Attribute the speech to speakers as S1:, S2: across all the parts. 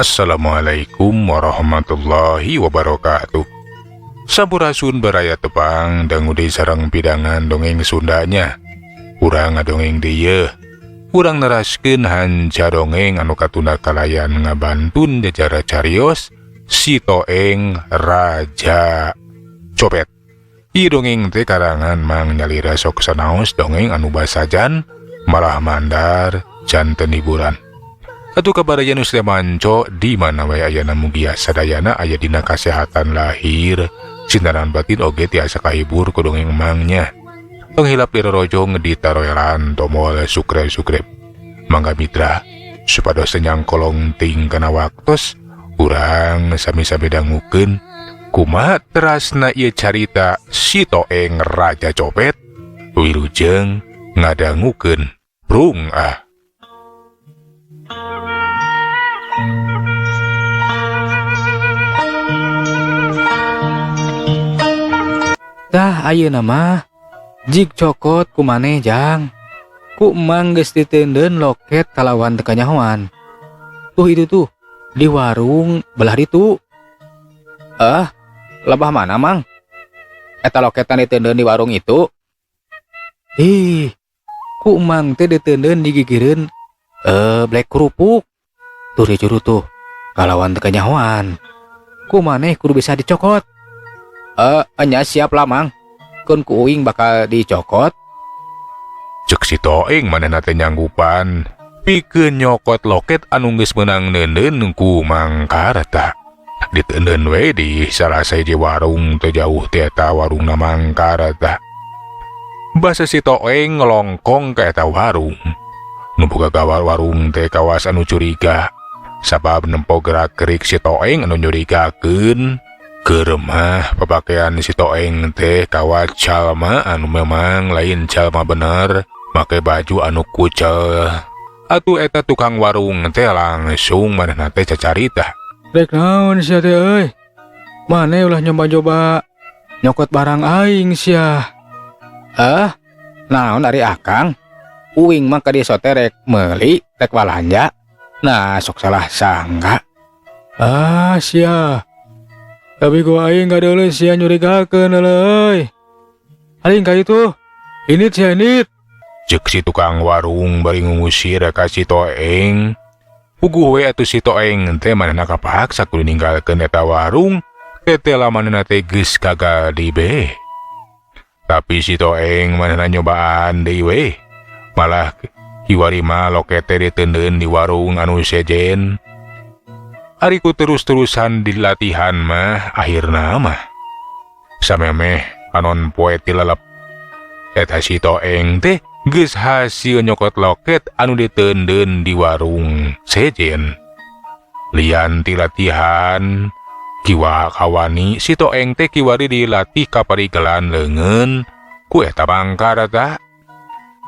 S1: Assalamualaikum warahmatullahi wabarakatuh. Sampurasun, baraya tepang dangu deui sareng pidangan dongeng Sundanya. Urang ngadongeng deui, urang neraskeun hanca dongeng anu katunda kalayan ngabantun jajara carios Si Toeng Raja Copet. Ieu dongeng teh karangan Mang Nyalira. Sok sanaos dongeng anu basajan malah mandar janten hiburan. Atuh kabaraya nu manco di mana wae ayana, mugia sadayana aya dina kasehatan lahir sareng batin, oge tiasa kahibur ku dongeng emangnya. Tong hilap dirorojong di taroelan tombol subscribe subscribe. Mangga mitra, supados teu nyangkolong ting kana waktos, urang sami-sami dangukeun kumaha terasna ieu carita Si Toeng Raja Copet. Wilujeng ngadangukeun, prung ah.
S2: Tah, ayeuna mah jig cokot ku maneh, Jang. Ku emang geus diteundeun loket kalawan teu kanyahoan. Tuh, itu tuh di warung belah ditu. Ah, lebah mana, Mang? Eta loketan diteundeun di warung itu. Ih, ku emang teh diteundeun di gigireun blek kerupuk. Tuh di juru tuh kalawan teu kanyahoan. Ku maneh kudu bisa dicokot. Eh, enya siap lah, Mang. Keun ku uing bakal dicokot.
S1: Cek si Toeng manehna teh nyanggupan pikeun nyokot loket anu geus meunang neundeun ku Mang Karta. Diteundeun we di salah sahiji warung teu jauh ti eta warungna Mang Karta. Basa si Toeng ngelongkong ka eta warung. Nu boga gawar warung teh kawas anu curiga sabab nempo gerak-gerik si Toeng anu nyurigakeun. Keur mah papakaian si Toeng teh kawas jalma anu memang lain jalma bener, make baju anu kucel. Atuh eta tukang warung teh langsung manehna teh cacarita.
S2: Rek naon sia teh euy? Maneh ulah nyoba-nyoba nyokot barang aing sia. Ah, naon ari Akang? Uing mah ka dieu teh rek meuli, rek balanja. Nah, sok salah sangka. Ah, sia. Tapi ku aing gadeuleu sia nyurigakeun euy. Aing ka itu. Indit sia, indit.
S1: Cek si tukang warung bari ngusir ka si Toeng. Puguh we atuh si Toeng teh manehna kapaksa kudu ninggalkeun eta warung. Tetela manehna teh geus gagal dibe. Tapi si Toeng manehna nyobaan deui we. Malah kiwari mah loket teh diteundeun di warung anu sejen. Ari ku terus-terusan dilatihan mah akhirna mah samemeh panon poe tilelep eta si Toeng teh geus hasil nyokot loket anu diteundeun di warung sejen. Lian ti latihan kiwa kawani, si Toeng teh kiwari dilatih kaparigelan leungeun ku eta Mangkarta.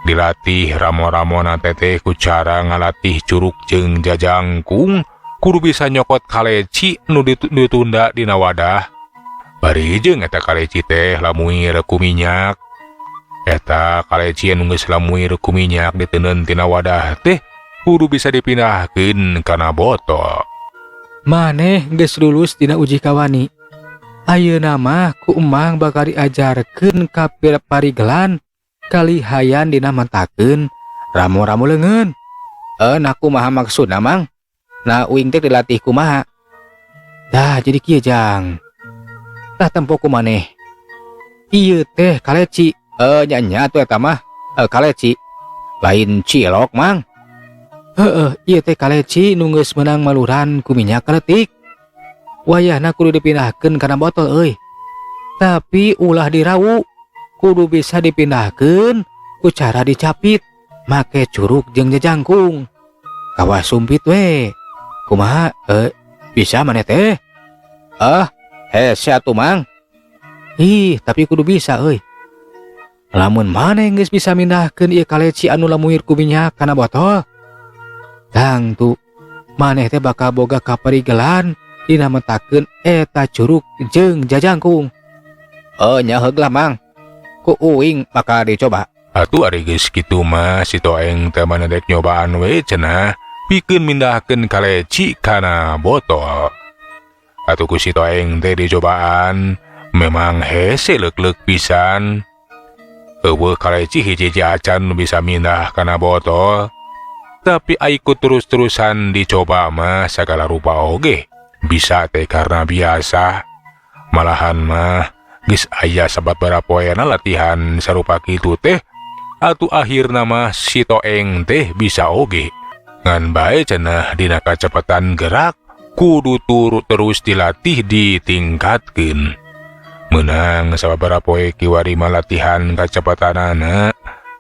S1: Dilatih ramo-ramona teteh ku cara ngalatih curuk jeung jajangkung, kudu bisa nyokot kaleci nu ditunda dina wadah. Bari jeung eta kaleci teh lamuir ku minyak. Eta kaleci anu geus lamuir ku minyak diteundeun tina wadah teh kudu bisa dipindahkeun kana botol.
S2: Maneh geus lulus dina uji kawani. Ayeuna mah ku emang bakal diajarkeun ka parigelan kalihayan dina mentakeun ramo-ramo leungeun. Eh, nah kumaha maksudna, Mang? Nah, uing teh dilatih kumaha? Dah, jadi kieu, Jang. Tah, tempo ku maneh. Ieu teh kaleci. Eh, nya nya atuh eta mah. Eh, kaleci. Lain cilok, Mang? Heeh, ieu teh kaleci nu geus meunang maluran ku minyak kaletik. Wayahna kudu dipindahkeun kana botol euy. Tapi ulah dirawu. Kudu bisa dipindahkeun ku cara dicapit make curuk jeung jajangkung. Kawas sumpit we. Kumaha? Eh, bisa maneh teh? Ah, hese atuh, Mang. Ih, tapi kudu bisa euy. Lamun maneh geus bisa mindahkeun ieu kaleci anu lamuir ku minyak kana botol, tangtu maneh teh bakal boga kaparigelan dina mentakeun eta curuk jeung jajangkung. Oh nya, heug lah, Mang. Ku uing bakal dicoba.
S1: Atuh ari geus kitu mah si Toeng teh mana dek nyobaan we cenah. Pikeun mindahkeun kaleci kana botol. Atuh ku si Toeng teh dicobaan, memang hese leuk-leuk pisan. Euweuh kaleci hiji-hiji acan nu bisa mindah kana botol. Tapi ai ku terus-terusan dicoba mah sagala rupa oge bisa teh karena biasa. Malahan mah geus aya sababaraha poena latihan sarupa kitu teh, atuh akhirna mah si Toeng teh bisa oge. Ngan bae cenah dina kacepetan gerak kudu turut terus dilatih ditingkatkeun. Meunang sababaraha poe kiwari mah latihan kacepetanana,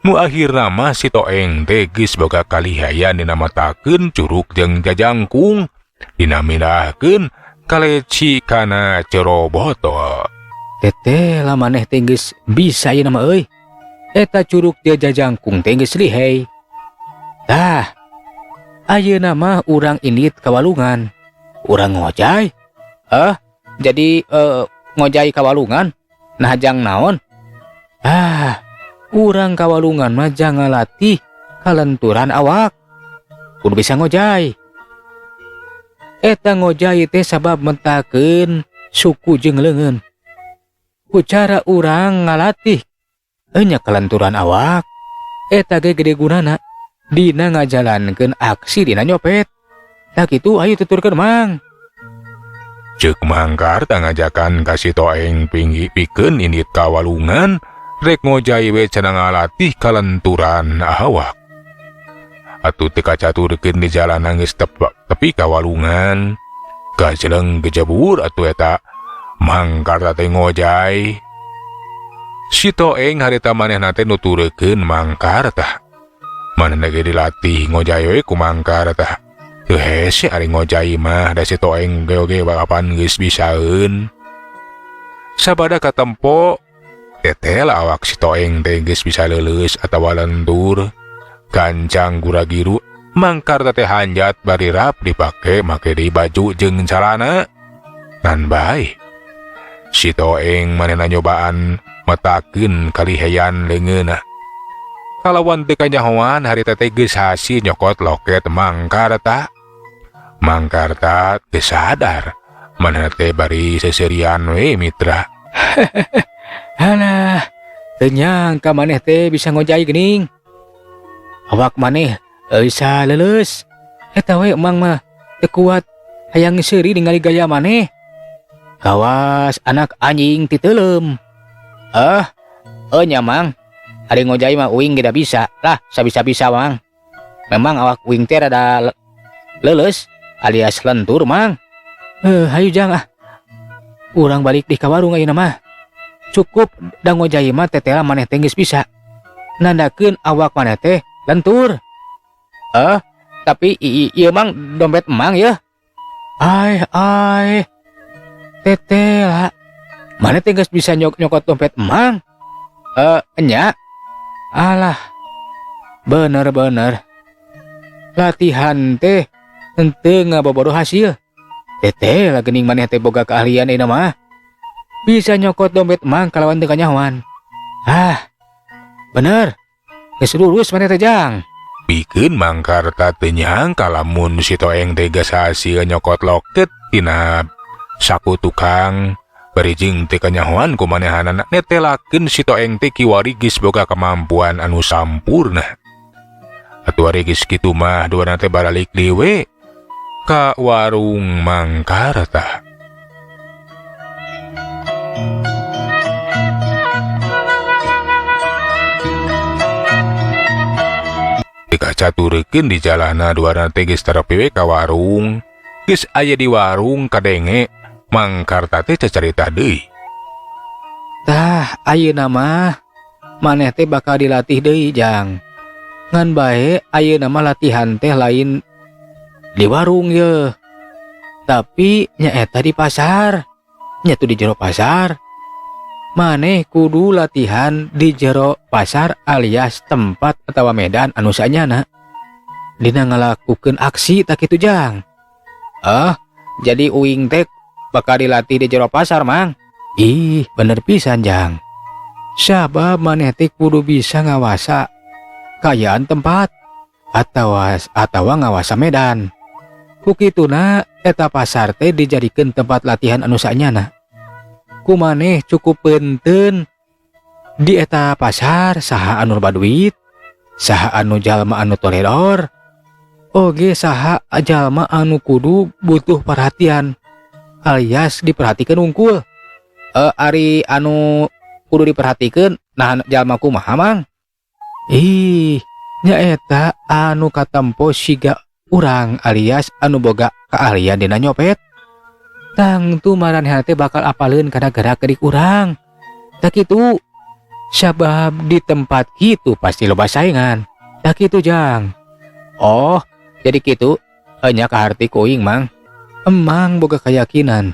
S1: nu akhirna mah si Toeng teh geus boga kalihayan dina matakeun curuk jeung jajangkung dina mindahkeun kaleci kana jero botol.
S2: Teteh lah maneh teh geus bisa ieu mah euy. Eta curuk jeung jajangkung teh geus lihai. Tah, ayeuna mah urang indit ka walungan. Urang ngojay. Jadi ngojay ka walungan? Nah jang naon? Ah, urang ka walungan mah jang ngalatih kalenturan awak. Kudu bisa ngojay. Eta ngojay teh sabab mentakeun suku jeung leungeun. Ku cara urang ngalatih enya kalenturan awak, eta ge gede gunana dina ngajalankeun aksi dina nyopet. Tah kitu ayo tuturkeun Mang.
S1: Ceuk Mang Karta ngajakan ka si Toeng pinggi pikeun indit ka walungan rek ngojay we cenah ngalatih kalenturan awak. Atuh teu kacaturkeun di jalan geus tepi ka walungan. Gajeleng gejebur atuh eta Mang Karta teh ngojay. Si Toeng harita manehna teh nuturkeun Mang Karta. Manehna ge dilatih ngojay we ku Mang Karta. Teu hese ari ngojay mah da si Toeng ge oge bakapan geus bisaeun. Sabada katempo teteh lah awak si Toeng teh geus bisa leuleus atawa lentur. Gancang guragiru Mang Karta teh hanjat bari rap dipake make di baju jeung calana. Ngan bae si Toeng manehna nyobaan metakeun kaliheyan leungeunna. Kalawan teu kanyahoan harita teh geus hasil nyokot loket Mang Karta. Mang Karta teu sadar manehna teh bari seserian we mitra.
S2: Halah, teu nyangka maneh teh bisa ngojay geuning. Awak maneh bisa leuleus. Eta we emang mah teu kuat hayang seuri ningali gaya maneh. Kawas anak anjing titeuleum. Nya Mang. Ari ngojay mah uing ge da bisa. Lah, sabisa-bisa Mang. Memang awak uing teh rada leuleus alias lentur Mang. Hayu jang ah. Urang balik di ka warung ayeuna mah. Cukup da ngojay mah tetela maneh teh geus bisa. Nandakeun awak maneh teh lentur. Tapi ieu Mang dompet emang ya. Ai ai. Tetela. Maneh teh geus bisa nyokot dompet emang. Enya. Alah. Bener-bener. Latihan teh henteu ngabobodo hasil. Teteh lah geuning maneh teh boga keahlian ayeuna mah. Bisa nyokot dompet emang kalawan teu kanyahoan. Ah. Bener. Geus lurus maneh teh jang.
S1: Pikeun Mang Karta teu nyangka lamun si Toeng teh geus hasil nyokot loket tina saku tukang. Bari jeung teu kanyahoan ku manehanana netelakeun si Toeng teh kiwari geus boga kemampuan anu sampurna. Atuh ari geus kitu mah duana teh baralik deui we ka warung Mang Karta. Dikacaturkeun di jalana duana teh geus terepi we ka warung. Geus aya di warung kadenge Mang Karta teh cacarita deui.
S2: Tah, ayeuna mah maneh teh bakal dilatih deui jang. Ngan bae ayeuna mah latihan teh lain di warung ye. Tapi nyaeta di pasar. Nya tuh di jero pasar. Maneh kudu latihan di jero pasar alias tempat atawa medan anu sanyana. Dina ngalakukeun aksi tak kitu jang. Jadi uing teh bakal dilatih di jero pasar Mang. Ih, bener pisan jang. Sabab maneh teh kudu bisa ngawasa kaayaan tempat. Atawa ngawasa medan. Ku kituna eta pasar teh dijadikeun tempat latihan anu saenyana. Ku maneh cukup peunteun di eta pasar saha anu loba duit, saha anu jalma anu toledor, oge saha jalma anu kudu butuh perhatian alias diperhatikeun wungkul. Ari anu kudu diperhatikeun nah jalma kumaha Mang? Ih, nyaeta anu katempo siga urang alias anu boga keahlian dina nyopet. Tangtu maranehna teh bakal apaleun kana gerak-gerik urang. Tah kitu sabab di tempat kitu pasti loba saingan. Tah kitu Jang. Oh, jadi kitu nya kaharti ku uing Mang. Emang boga keyakinan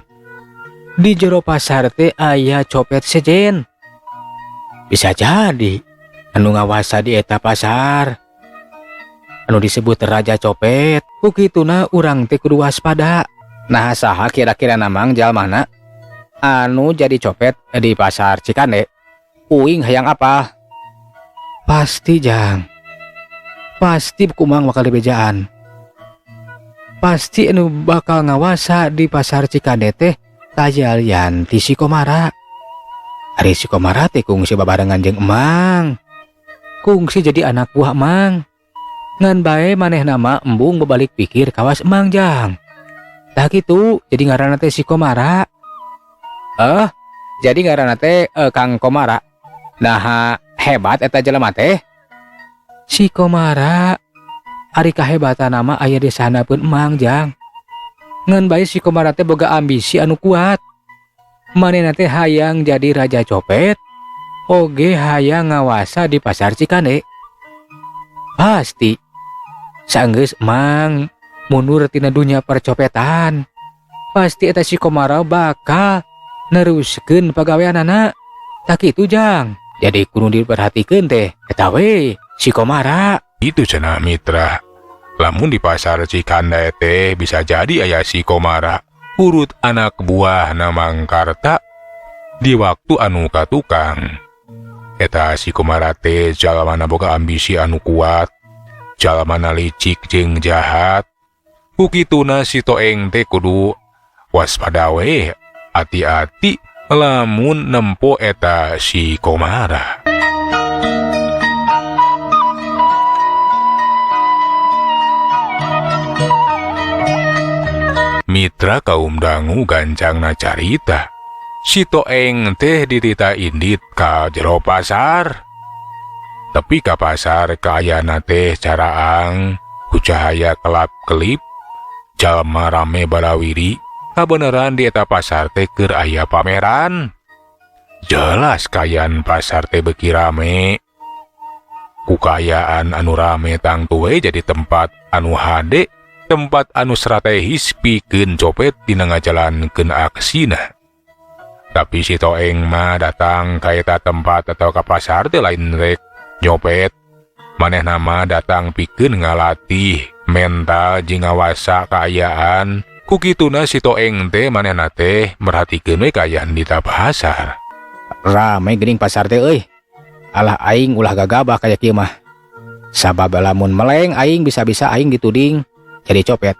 S2: di jero pasar teh aya copet sejen. Bisa jadi anu ngawasa di eta pasar anu disebut raja copet. Ku kituna urang teh kudu waspada. Nah saha kira-kira namang jalmana anu jadi copet di pasar Cikande? Uing hayang apa? Pasti Jang. Pasti kumang bakal dibejaan. Pasti anu bakal ngawasa di pasar Cikande teh taya lian ti si Komara. Ari si Komara teh kungsi babarengan jeung Emang. Kungsi jadi anak buah Emang. Ngan bae manehna mah embung bebalik pikir kawas Emang Jang. Tah kitu jadi ngaranna teh si Komara. Jadi ngaranna teh Kang Komara. Nah hebat eta jelema teh. Si Komara ari kahebatan mah aya di sahandapeun Emang Jang. Ngan bae si Komara teh boga ambisi anu kuat. Manehna teh hayang jadi raja copet, oge hayang ngawasa di pasar Cikande. Pasti sanggeus Emang mundur tina dunia percopetan, pasti eta si Komara bakal neruskeun pagaweanana. Tah kitu Jang. Jadi kudu diperhatikeun teh eta we si Komara.
S1: Itu cenah mitra. Lamun di pasar Cikande teh bisa jadi aya si Komara urut anak buah Mang Karta di waktu anu katukang. Eta si Komara teh jalmana boga ambisi anu kuat, jalmana licik jeung jahat. Ku kituna si Toeng teh kudu waspada we, hati-hati lamun nempo eta si Komara. Mitra kaum dangu gancangna carita. Si Toeng teh ditita indit ka jero pasar. Tapi ka pasar kaayana teh caraang ku cahaya kelap-kelip, jalma rame barawiri. Kabeneran di eta pasar teh keur aya pameran. Jelas kaayaan pasar teh beuki rame. Ku kaayaan anu rame tangtu we jadi tempat anu hade, tempat anu strategis pikeun copet dina ngajalankeun aksina. Tapi si Toeng mah datang ka eta tempat atau ka pasar teh lain rek nyopet. Manehna mah datang pikeun ngalatih mental jeung ngawasa kaayaan. Ku kituna si Toeng teh manehna teh merhatikeun we kaayaan di pasar.
S2: Rame geuning pasar teh euy. Alah aing ulah gagabah kaya kieu mah. Sabab lamun meleng aing bisa-bisa aing dituding jadi copet.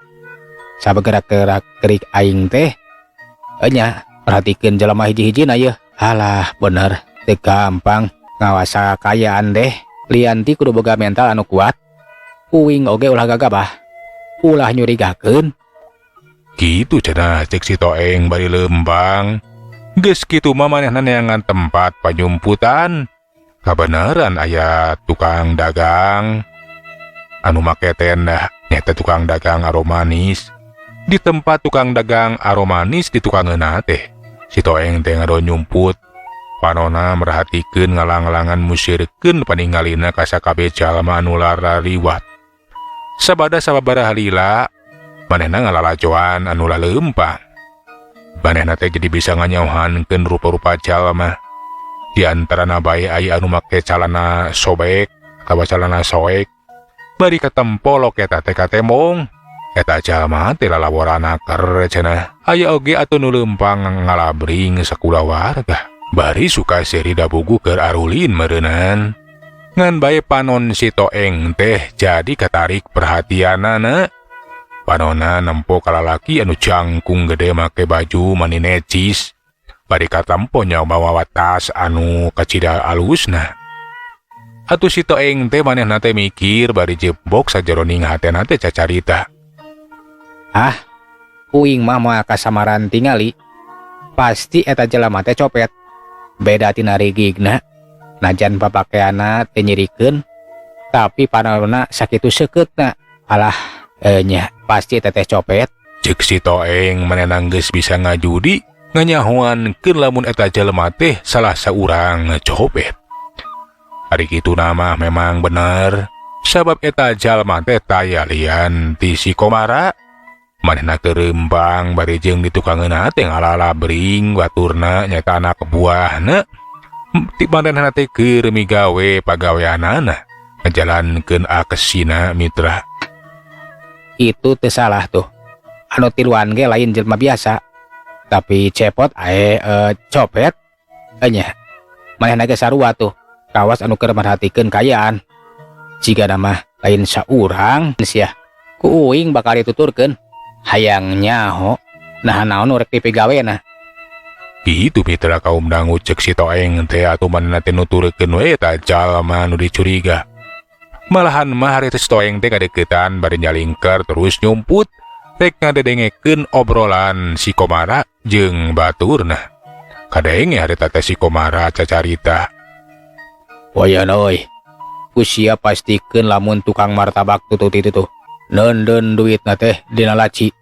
S2: Sabab gerak-gerak gerik aing teh nya perhatikeun jelema hiji-hijina yeuh. Alah bener teu gampang ngawasa kaayaan deh. Lian ti kudu boga mental anu kuat. Uing oge ulah gagabah, ulah nyurigakeun.
S1: Kitu cenah cek si Toeng bari leumpang. Geus kitu mah manehna neangan tempat panyumputan. Kabeneran aya tukang dagang anu make tenda, nyaeta tukang dagang aromanis. Di tempat tukang dagang aromanis di tukangeuna teh, si Toeng teh ngado nyumput. Panona merhatikeun ngalang-langan musirkeun paningalina ka sakabeh jalma anu larariwat. Sabada sababaraha lila manehna ngalalajoan anu laleumpang. Manehna teh jadi bisa nganyaohankeun rupa-rupa jalma. Di antarana bae aya anu make calana sobek atawa calana soek. Bari katempolok eta teh katembong. Eta jalma teh lalaworana ker cenah. Aya oge atuh nu leumpang ngalabring sakulawarga. Bari suka seri dabugu keur arulin meureunan. Ngan bae panon si Toeng teh jadi katarik perhatianana. Panona nempo ka lalaki anu jangkung gede make baju mani necis. Bari katempo nya mawa tas anu kacida alusna. Atuh si Toeng teh manehna teh mikir bari jebok sajeroning hatena teh cacarita.
S2: Ah, uing mah moal kasamaran tingali. Pasti eta jelema teh copet. Beda tina rigigna. Najan papakeanna teu nyirikeun, tapi panonna sakitu seukeutna. Alah, nya pasti eta teh copet.
S1: Cek si Toeng manehna geus bisa ngajudi nganyahoankeun lamun eta jelema teh salah saurang copet. Ari kitu mah memang bener, sabab eta jalma teh taya lian ti si Komara. Manehna kerembang bari jeung di tukangeunna teh ngalalabring baturna nyaeta anak buahna. Ti manehna teh keur migawe pagaweanana ngajalankeun aksina, mitra.
S2: Itu teu salah tuh. Anu tiluan ge lain jelema biasa. Tapi cepot ae copet nya. Manehna ge sarua tuh. Kawas anu keur merhatikeun kaayaan. Jigana mah lain saurang sia. Ku uing bakal dituturkeun. Hayang nyaho. Nah, naon rek dipigawena.
S1: Kitu, mitra kaum dangu, cek si Toeng teh atuh manehna teh nuturkeun we eta jalma nu dicuriga. Malahan mah harita si Toeng teh kadeukeutan bari nyalingker terus nyumput rek ngadedengekeun obrolan si Komara jeung baturna. Kadenge harita teh si Komara cacarita.
S2: Wayan euy. Ku sia pastikeun lamun tukang martabak tutut itu tuh. Neundeun duitna teh dina laci.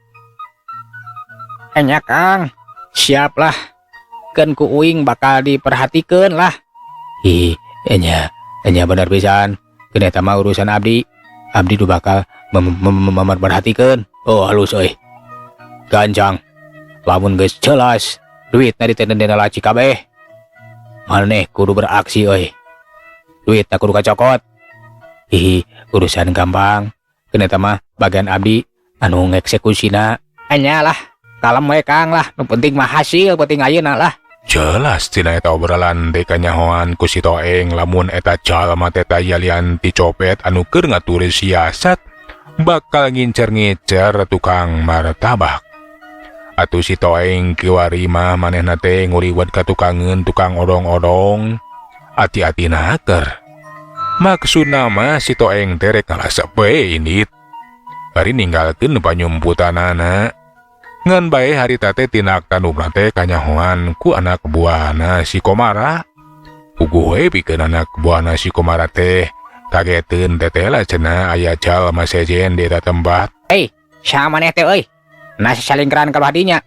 S2: Enya Kang, siap lah. Keun ku uing bakal diperhatikeun lah. Ih, enya, enya bener pisan. Keun eta mah urusan abdi. Abdi tuh bakal memperhatikeun. Oh, halus euy. Gancang. Lamun geus jelas duitna diteundeun dina laci kabeh. Maneh kudu beraksi euy. Duitna kudu kacokot. Ih, urusan gampang. Keun eta mah bagian abdi anu ngeksekusina. Enya lah, kalem we Kang lah. Nu penting mah hasil, penting ayeuna lah.
S1: Jelas tina eta obrolan teh kanyahoan ku si Toeng lamun eta jalma teh taya lian ti copet anu keur ngatur siasat bakal ngincer-ngincer tukang martabak. Atuh si Toeng kiwari mah manehna teh nguriwat ka tukangeun tukang odong-odong. Ati-ati naker. Maksudna mah si Toeng teh rek ngalasep we indit. Bari ninggalkeun panyumputanana. Ngan bae harita teh tindak tandukna teh kanyahoan ku anak buahna si Komara. Puguh we pikeun anak buahna si Komara teh kageteun teteh lah cenah aya jalma sejen di eta tempat.
S2: Hei, saha maneh teh euy? Nasi salingkeran ka dinya.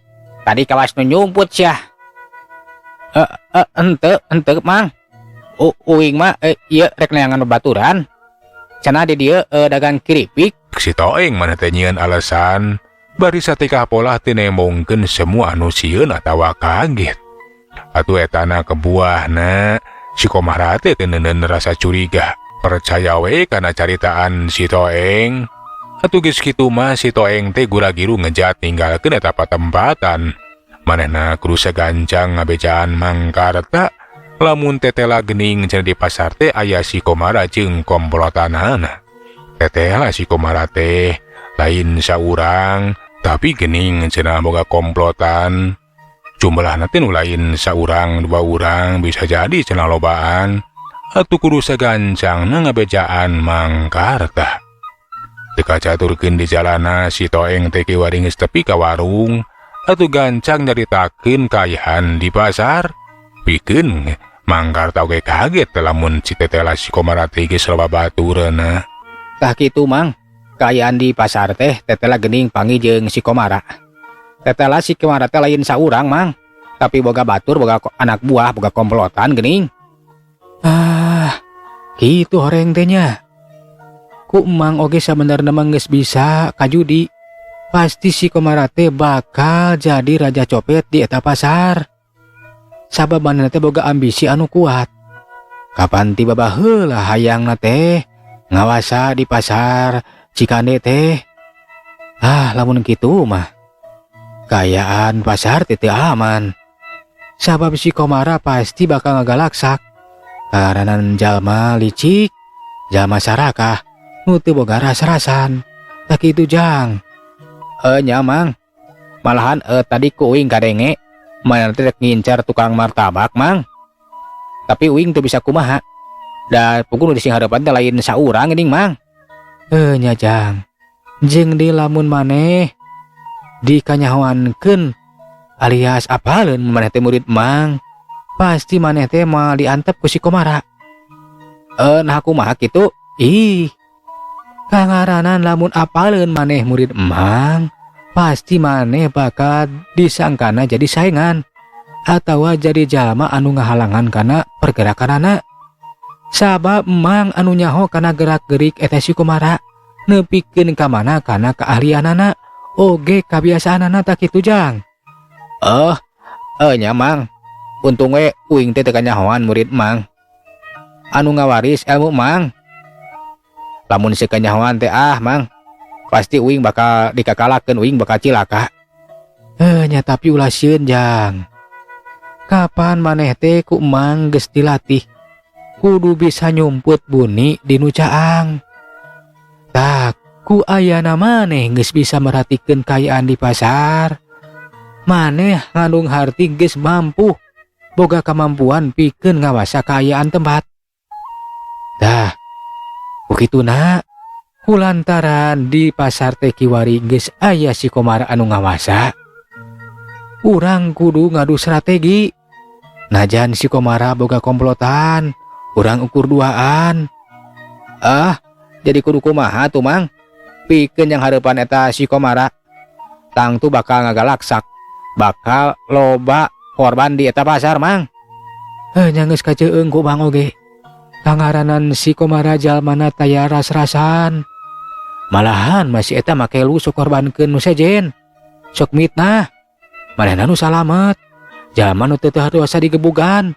S2: Tadi kawas nu nyumput sia. Henteu, henteu Mang. Uing mah ieu rek neangan babaturan. Cenah di dieu dagang keripik.
S1: Si Toeng maneh teh nyieun alasan bari satikah polah teu nembongkeun semua anu sieun atawa kaget. Atuh eta anak buahna si Komara teh teu neundeun rasa curiga. Percaya we kana caritaan si Toeng. Atuh geus kitu mah si Toeng teh gura-giru ngejat ninggalkeun eta patempatan. Manehna kudu sagancang ngabejaan Mang Karta lamun tetela geuning cenah di pasar teh aya si Komara jeung komplotanana. Tetela si Komara teh lain saurang tapi geuning cenah boga komplotan. Jumlahna teh nu lain saurang dua urang, bisa jadi cenah lobaan. Atuh kudu sagancangna ngabejaan Mang Karta. Teu kacaturkeun di jalana si Toeng teh kiwari geus tepi ka warung. Atuh gancang nyaritakeun kaayaan di pasar. Pikeun Mang Karta oge kaget lamun si tetela si Komara teh geus loba batureuna.
S2: Tah kitu Mang, kaayaan di pasar teh tetela geuning panggih jeung si Komara. Tetela si Komara teh lain saurang Mang, tapi boga batur, boga anak buah, boga komplotan geuning. Ah, kitu horeng teh nya. Ku Emang oge sabenerna mah geus bisa kajudi. Pasti si Komara teh bakal jadi raja copet di eta pasar. Sabab manehna teh boga ambisi anu kuat. Kapan tiba baheula hayangna teh ngawasa di pasar Cikande teh. Ah, lamun kitu mah kaayaan pasar teh teu aman. Sabab si Komara pasti bakal ngagalaksak. Karena jalma licik. Jalma sarakah nu teu boga ras-rasan. Tah kitu, Jang. Eh, nya, Mang. Malahan tadi ku uing kadenge manehna teh rek ngincar tukang martabak, Mang. Tapi uing teu bisa kumaha. Da puguh nu disinghareupan teh lain saurang geuning, Mang. Eh, nya, Jang. Jeung di lamun maneh dikanyahoankeun alias apaleun maneh teh murid Mang, pasti maneh teh moal diantep ku si Komara. Eh, nah kumaha kitu? Ih, kangaranan lamun apaleun maneh murid Emang, pasti maneh bakal disangkana jadi saingan atawa jadi jalma anu ngahalangan kana pergerakanana. Sabab Emang anu nyaho kana gerak-gerik eta si Komara, nepikeun ka mana kana keahlianana oge kabiasaanana, tah kitu, Jang. Oh, eh nya, Mang. Untung we uing teh teu kanyahoan murid Mang. Anu ngawaris ilmu Mang. Lamun si kanyahoan teh, ah, Mang, pasti uing bakal dikakalakeun, uing bakal cilaka. Eh, nya, tapi ulah sieun, Jang. Kapan maneh teh ku Emang geus dilatih kudu bisa nyumput buni di nu caang. Tah, ku ayana maneh geus bisa merhatikeun kaayaan di pasar. Maneh ngandung harti geus mampu boga kemampuan pikeun ngawasa kaayaan tempat. Dah, kukituna kulantaran di pasar teh kiwari geus aya si Komara anu ngawasa. Urang kudu ngadu strategi. Najan si Komara boga komplotan, urang ukur duaan. Ah, jadi kudu kumaha tuh, Mang? Pikeun nyanghareupan eta si Komara. Tangtu bakal ngagalaksak, bakal loba korban di eta pasar, Mang. Eh, nya geus kaceung ku Mang oge. Kangaranan si Komara jalmana taya ras-rasan. Malahan masih eta make lu sok korbankeun nu sejen. Sok mitnah. Manehna nu salamet. Jalma nu teu dosa digebugan.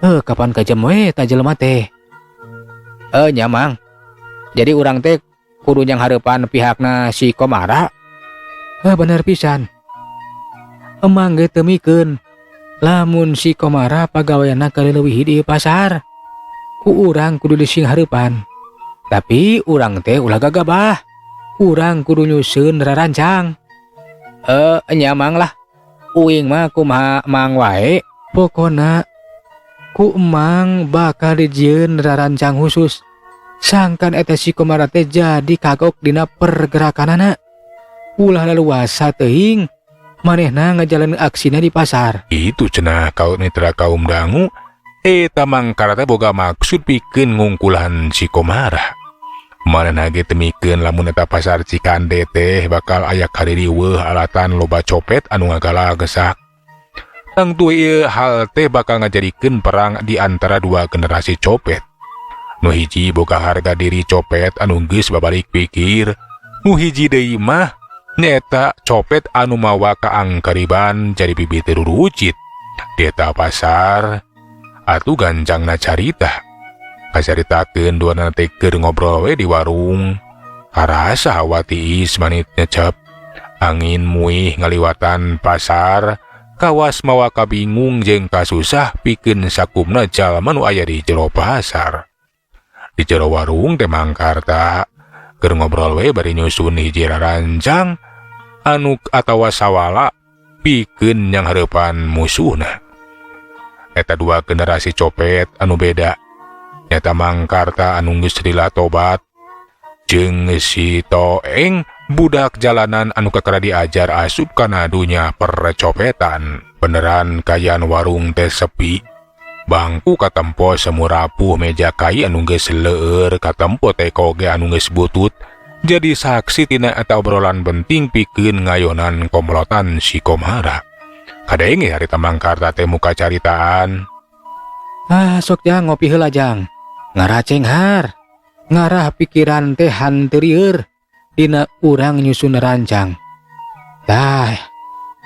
S2: Eh, kapan kajem we eta jelema teh? Eh, nya, Mang. Jadi urang teh kudu nyanghareupan pihakna si Komara. Eh, bener pisan. Emang ge teu mikeun lamun si Komara pagaweanna kaleuwih di pasar. Ku urang kudu disinghareupan. Tapi urang teh ulah gagabah. Urang kudu nyusun rarancang. Eh, nya, Mang, lah. Uing mah kumaha Mang wae. Pokona ku Emang bakal dijieun rarancang khusus. Sangkan eta si Komara teh jadi kagok dina pergerakanana. Ulah leluasa teuing manehna ngajalanin aksina di pasar.
S1: Itu cenah kau mitra kaum dangu, eta Mang Karta boga maksud pikeun ngungkulan si Komara. Manehna ge teu mikeun lamun eta pasar Cikande teh bakal aya kaririweuh alatan loba copet anu ngagalagsak. Tangtu ieu hal teh bakal ngajadikeun perang di antara dua generasi copet. Nu hiji boga harga diri copet anu geus babalik pikir, nu hiji deui mah nyaeta copet anu mawa kaangkariban jadi bibit rurucit. Di eta pasar atuh gancangna carita. Kacaritakeun duana teh keur ngobrol we di warung. Karasa hawa tiis manit nyecep. Angin muih ngaliwatan pasar, kawas mawa kabingung jeung kasusah pikeun sakumna jalma nu aya di jero pasar. Di jero warung teh Mang Karta keur ngobrol we bari nyusun hiji rarancang anu atawa sawala pikeun nyanghareupan musuhna. Eta dua generasi copet anu beda. Nyata Mang Karta anu geus lila tobat jeung si Toeng budak jalanan anu kakara diajar asup kana dunya percopetan. Beneran kaayaan warung teh sepi. Bangku katempo semu rapuh, meja kai anu geus leur katempo teko ge anu geus butut. Jadi saksi tina eta obrolan penting pikeun ngayonan komplotan si Komara. Kadenge harita Mang Karta teh muka caritaan.
S2: Ah, sok Jang, ngopi heula, Jang. Ngarah cenghar. Ngarah pikiran teh henteu rieur dina urang nyusun rancang. Tah,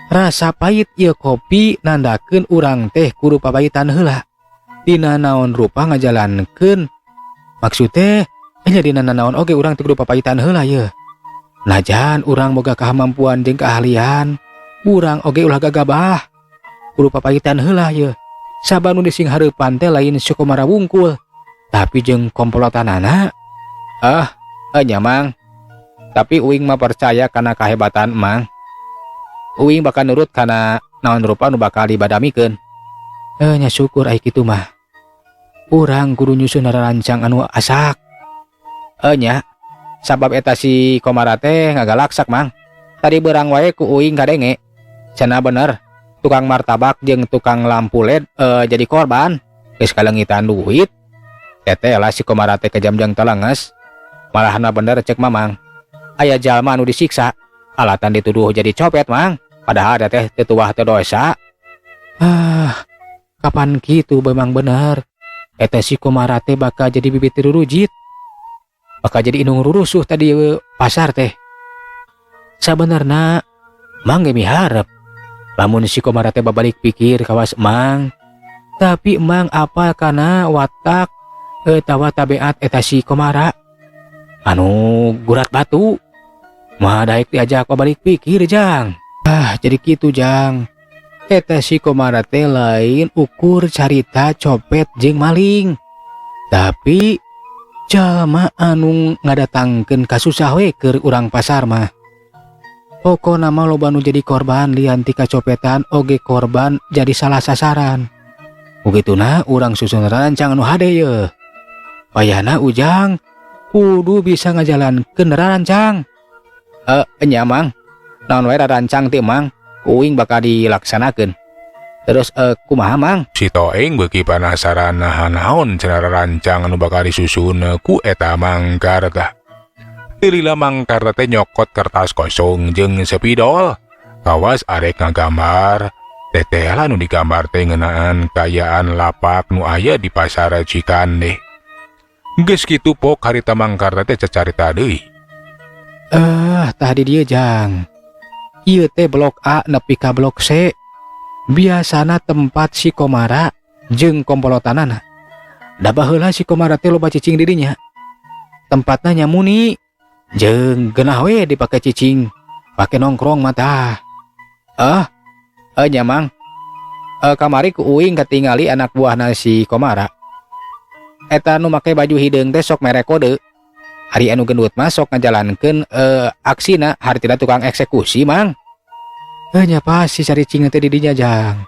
S2: rasa pahit ieu kopi nandakeun urang teh kudu pabaitan heula. Dina naon rupa ngajalankeun maksud teh nya dina naon oge urang teh kudu papaitan heula ye. Najan urang boga kemampuan jeung keahlian, urang oge ulah gagabah. Kudu papaitan heula ye. Sabab nu disinghareupan teh lain si Komara wungkul, Tapi jeung komplotanana, ah, nya Mang. Tapi uing mah percaya kana kahebatan Mang. Uing bakal nurut kana naon rupa nu bakal dibadamikeun. Eh, nya syukur ai kitu mah. Urang kudu nyusun rancang anu asak. Eh, nya, sabab eta si Komara teh ngagalaksak, Mang. Tadi berang wae ku uing kadenge. Cenah bener, tukang martabak jeung tukang lampu LED jadi korban. Geus kalengitan duit. Teteh lah si Komara teh kejam jeung telenges. Malahna bener cek Mamang. Aya jalma anu disiksa, alatan dituduh jadi copet, Mang. Padahal teh teu tuah teu dosa. Ah, kapan kitu memang bener. Eta si Komara teh bakal jadi bibit rurujit. Bakal jadi indung rurusuh tadi pasar teh. Sabenerna Mang ge miharep lamun si Komara teh babalik pikir kawas Mang. Tapi Mang apal kana watak etawa tabeat eta si Komara anu gurat batu. Mah daek diajak balik pikir, Jang. Ah, jadi kitu, Jang. Eta si Komara teh lain ukur carita copet jeung maling. Tapi jalma anu ngadatangkeun kasusah we keur urang pasar mah. Pokona mah loba nu jadi korban lian ti kacopetan oge korban jadi salah sasaran. Begituna urang susun rancang anu hade ye. Wayahna Ujang kudu bisa ngajalankeun rancang. Eh, nya Mang. Naon wae rancang ti Mang, uing bakal dilaksanakeun. Terus kumaha, Mang?
S1: Si Toeng beuki penasaran, nah naon cenah rancang anu bakal disusun ku eta Mang Karta. Lila Mang Karta teh nyokot kertas kosong jeung sepidol. Kawas arek ngagambar. Teteh lah nu digambar teh ngeunaan kaayaan lapak nu aya di pasar Cikande. Geus kitu pok harita Mang Karta teh cacarita deui.
S2: Eh, tadi dia, Jang. Ieu teh blok A nepi ka blok C. Biasana tempat si Komara jeung komplotanana. Da baheula si Komara teh loba cicing di dinya. Tempatna nyamuni jeung geunah we dipake cicing, pake nongkrong mah. Eh, eh nya Mang. Eh, kamari ku uing katingali anak buahna si Komara. Eta nu make baju hideung teh sok mere kode. Ari anu gendut mah sok ngajalankeun aksina, hartina tukang eksekusi, Mang. Eh, nya pasti caricing teh di dinya, Jang.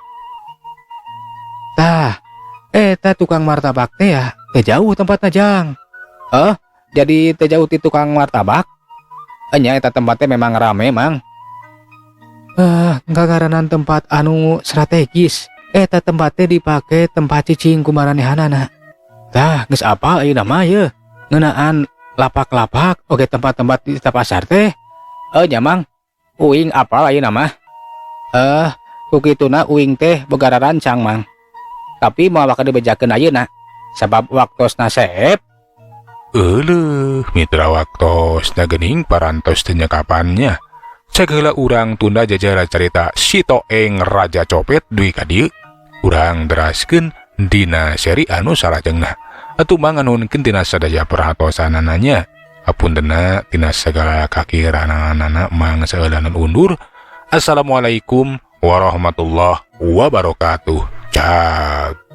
S2: Tah, eta tukang martabak teh ya, teu jauh tempatna, Jang. Eh, jadi teu jauh ti tukang martabak? Eh, nya eta tempatnya memang rame, Mang. Eh, ngagaranan tempat anu strategis. Eta tempatnya dipake tempat cicing ku maranehanana. Tah, geus apal ayeuna mah ye. Ngeunaan lapak-lapak oge tempat-tempat di pasar teh. Eh, nya Mang. Uing apal ayeuna mah. Eh, ku kituna uing teh boga rancang, Mang. Tapi moal bakal dibejakeun ayeuna. Sabab waktosna seep.
S1: Euleuh, mitra, waktosna geuning parantos teu kapannya. Cek heula urang tunda jajara carita si Toeng Raja Copet dugi ka dieu. Urang teraskeun dina seri anu salajengna. Atuh manganuhunkeun tina sadaya perhatosanana nya. Hapuntenna tina sagala kakiranganana, Mang saeulanan undur. Assalamualaikum warahmatullahi wabarakatuh. Cag.